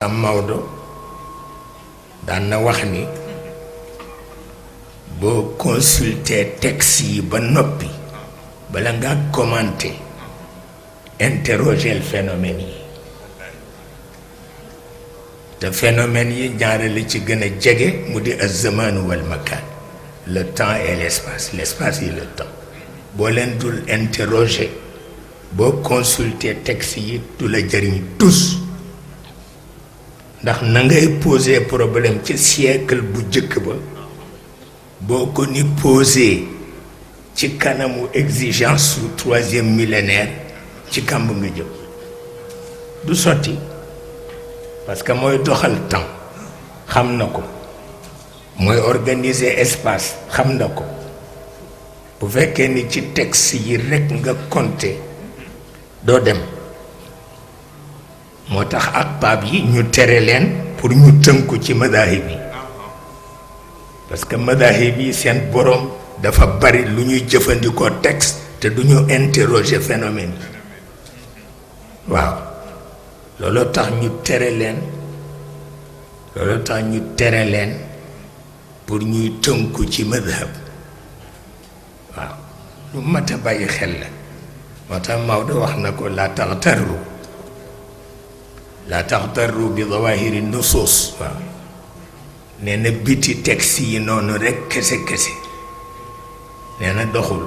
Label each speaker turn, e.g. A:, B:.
A: am Maodo daan na wax ni boo consulter texte yi ba noppi bala nga commenter interroger le phénomène yi te phénomène yi ñaare li ci gën a jege mu di az-zaman wal makan le temps et l'espace et le temps boo leen dul interroger boo consulter texte yi du la jëriñ tous ndax na ngay poser problème ci siècle bu jëkk ba boo ko ni poser ci kanamu exigence su troisième millénaire ci kàmb nga jëm du sotti parce que mooy doxal temps xam na ko mooy organiser espace xam na ko bu fekkee ni ci texte yi rekk nga compter doo dem moo tax ak paab yi ñu tere leen pour ñu tënku ci madahib yi parce que madahib yi seen borom dafa bari lu ñuy jëfandikoo texte te du ñu interroger phénomène yi waaw looloo tax ñu tere leen pour ñuy tënku ci madhab waaw lu mat a bàyyi xel la moo tax Maodo wax na ko la taxtarru bi zawahiri nusus waaw nee na biti texte yi noonu rekk kese nee na doxul